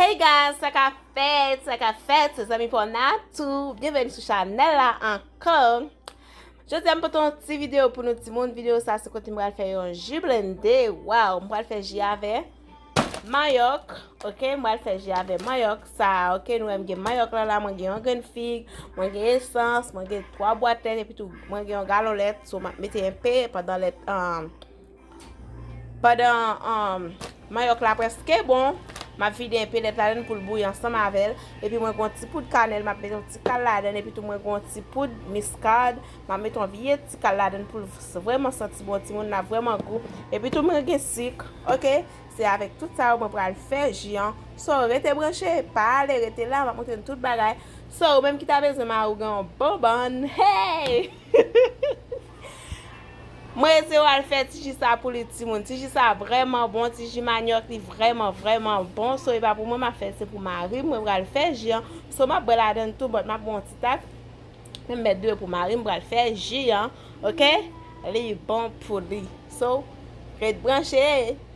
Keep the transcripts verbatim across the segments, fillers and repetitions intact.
Hey guys, sa k ap fèt, sa k ap fèt, se zanmi pa w Natou. Byenveni sou chanèl la ankò. Jodi a m pote yon ti videyo pou nou timoun. Videyo sa se kote m pral fè yon ji blende. Waw, m pral fè ji avè manyòk. Ok, m pral fè ji avè manyòk sa. Ok, nou wè m gen manyòk la la, mwen gen yon grenn fig, mwen gen esans, mwen gen twa bwat lèt, epi tou mwen gen yon galon lèt. So, m ap mete enpe pandan lèt, um, pandan, um, manyòk la prèske bon, m ap vide enpe lèt ladann pou l bouyi ansanm avè l. Epi mwen gen yon ti poud kanèl, m ap mete yon ti kal ladann. Epi tou mwen gen yon ti poud miskad, m ap mete yon vye ti kal ladann pou l s-, vrèman santi bon, timoun, l ap vrèman gou. Epi tou mwen gen sik, ok? Se avèk tout sa yo mwen pral fè ji an. So, rete branche, pa ale, rete la, m ap montre nou tout bagay. So, ou menm ki ta bezwen mari w gen yon bon bann, hey! Mwen rete w al fè ti ji sa pou li, timoun. Ti ji sa vrèman bon, ti ji manyòk, li vrèman, vrèman bon. So, e pa pou mwen m ap fè l, se pou mari m, mwen pral fè ji an. So, m ap bwè ladann tou, but m ap bwè yon ti tak. Men m mèt dwe pou mari m pral fè ji an, ok? Li bon pou li. So, ret branche,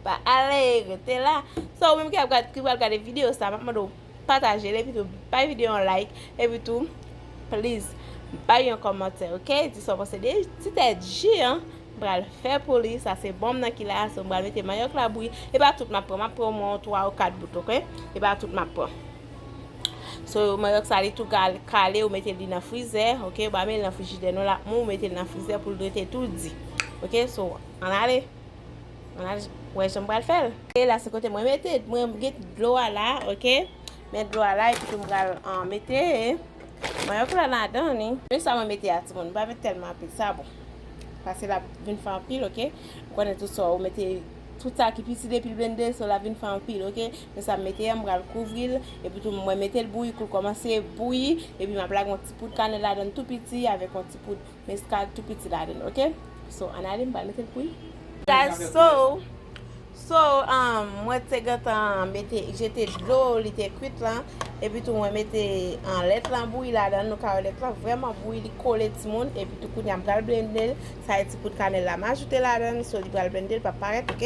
pa ale, rete la. So, ou menm ki ap gad, ki pral gade videyo sa, m ap mande w pataje l, epi tou bay videyo an like, epi tou, please, bay yon kòmantè, ok? Di sa w panse de ti tèt ji an, m pral fè pou li. Sa se bon m nan ki la, so m pral mete manyòk la bouyi. E pa tout m ap pran, m ap pran omwen twa ou kat bout, ok? E pa tout m ap pran. So, manyòk sa li tou kal-, kale, ou mete li nan frizè, ok? Ou pa mete li nan frijidè non, l ap mou, ou mete li nan frizè pou l rete tou di. Ok, so, ann ale. Ann ale, wè jan m pral fè l. E la, se kote mwen mete, mwen gen dlo a la, ok? Men dlo a la, epi tou m pral, ah, mete manyòk la ladan li. Men sa mwen mete a, timoun, m pa met tèlman anpil, sa bon. Paske l ap vin fè anpil, ok? Ou konnen tout sa, ou mete tout sa ki piti depi l blende, so l ap vin fè anpil, ok? Men sa m mete a, m pral kouvri l, epi tou mwen mete l bouyi, kou l kòmanse bouyi, epi m ap lage yon ti poud kanèl ladann tou piti, avèk yon ti poud miskad tou piti ladann, ok? So, ann ale, m pral mete l bouyi. Guys, so, so, um, mwen te gentan mete, jete dlo, li te kwit lan, epi tou mwen mete, ah, lèt lan bouyi ladann, nou ka wè lèt lan vrèman bouyi, li kole timoun, epi tou kounye a m pral blende l, sa e ti poud kanèl la, m ajoute ladann, so li pral blende l, pa parèt, ok?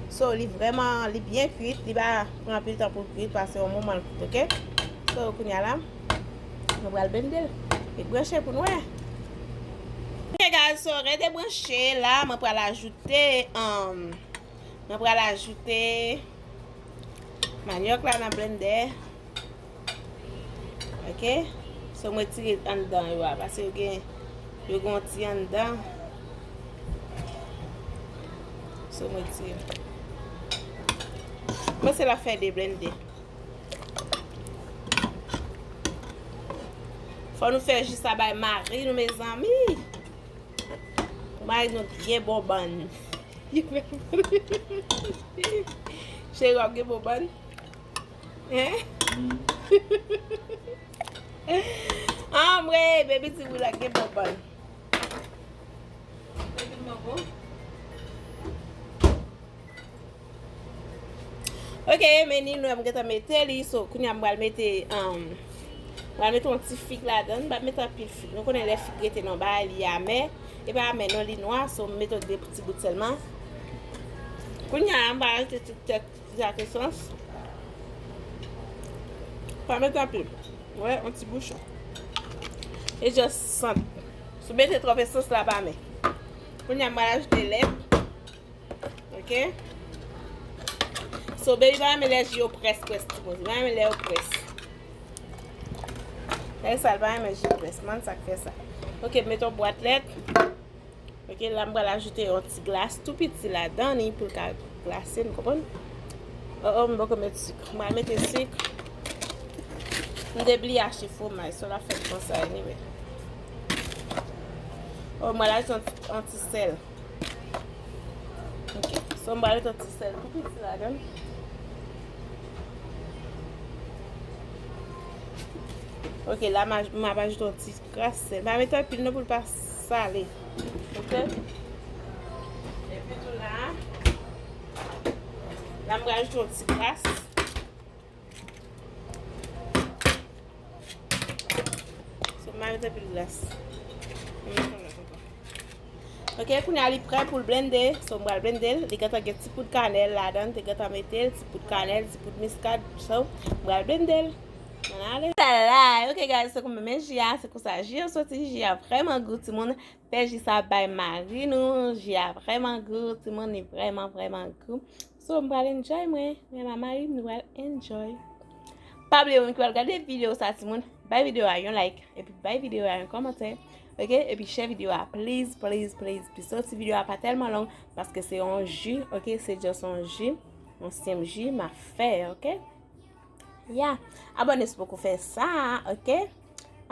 So, li vrèman, li byen kwit, li pa pran anpil tan pou l kwit, pase yon moman l kwit, ok? So, kounye a la, mwen pral blende l. Ret branche pou n wè. Ok, guys, so, rete branche la, mwen pral ajoute, um, mwen pral ajoute manyòk la nan blendè. Ok? So, mwen tire anndan yo a, paske yo gen, yo gen yon ti anndan. So, mwen tire. Mwen se la fè de blende. Fò nou fè ji sa bay mari nou, mezanmi. Mari nou gen bon bann. Cheri, w ap gen bon bann? Hein? Anmwe, baby di wi l ap gen bon bann. Baby mango. Ok, men ni nou m gentan mete li, so kounye a m pral mete, um, m pral mete yon ti fig ladann, m pa mete anpil fig. Nou konnen lè fig rete nan bagay, li amè. E pa amè non, li nwa, so m mete de ti bout sèlman. Kounye a, m pral ajoute ti tèt, ti zak esans. Pa mete anpil. Wè, yon ti bouchon. E just sant. Si w mete twòp esans, l ap amè. Kounye a, m pral ajoute lèt. Ok? So, baby pa renmen lè ji yo près, près, timoun. Li pa renmen lè yo près. Lè sa, li pa renmen ji près. Man, sa k fè sa. Ok, m mete yon bwat lèt. Ok, la, m pral ajoute yon ti glas tou piti ladan li pou l ka glase, nou konprann? Oh, oh, m poko met sik. M pral mete sik. M te bliye achte fwomaj, so l ap fè m konsa, anyway. Oh, m pral ajoute yon ti, yon ti sèl. Ok. So, m pral mete yon ti sèl tou piti ladan l. Ok, la, m a-, m ap ajoute yon ti kras sèl. M pa mete anpil non pou l pa sale. Ok? Epi tou la, la, m pral ajoute yon ti glas. So, m pa met anpil glas. M met yon lòt ankò. Ok, kounye a li prè pou l blende. So, m pral blende l. Li gentan gen ti poud kanèl ladan l. Te gentan mete l, ti poud kanèl, ti poud miskad. So, m pral blende l. Ann ale. Talay. Ok, guys, se konmen men ji a. Se konsa ji a soti. Ji a vrèman gou, timoun. Fè ji sa bay mari nou. Ji a vrèman gou, timoun. Li vrèman, vrèman gou. So, m pral enjoy mwen. Mwen ak mari m, nou pral enjoy. Pa bliye, ou menm ki pral gade videyo sa, timoun, bay videyo a yon like, epi bay videyo a yon kòmantè, ok? Epi share videyo a, please, please, please, please. Soti videyo a pa tèlman long, paske se yon ji, ok? Se just yon ji, yon senp ji, m ap fè, ok? Ya, abòne si w poko fè sa, ok?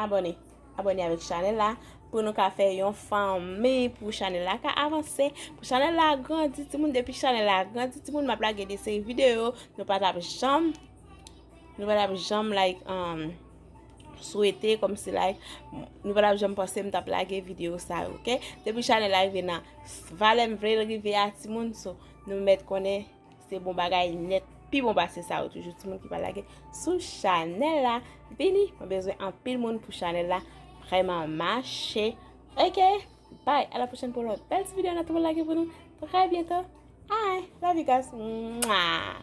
Abòne. Abòne avèk chanèl la pou nou ka fè yon fanmi, pou chanèl la ka avanse, pou chanèl la grandi, timoun. Depi chanèl la grandi, timoun, m ap lage de seri videyo nou pa t ap janm, nou pa t ap janm, like, um, swete, kòmsi, like, nou pa t ap janm panse m t ap lage videyo sa yo, ok? Depi chanèl la rive nan valè m vle l rive a, timoun, so, nou mèt konnen se bon bagay nèt, pi bon pase sa yo toujou, timoun ki pa lage sou chanèl la. Vini, mwen bezwen anpil moun pou chanèl la vrèman mache. Ok, bye, a la pwochèn pou lòt bèl ti videyo n ap tou lage pou nou trè byento. Ay, love you guys. Mwah.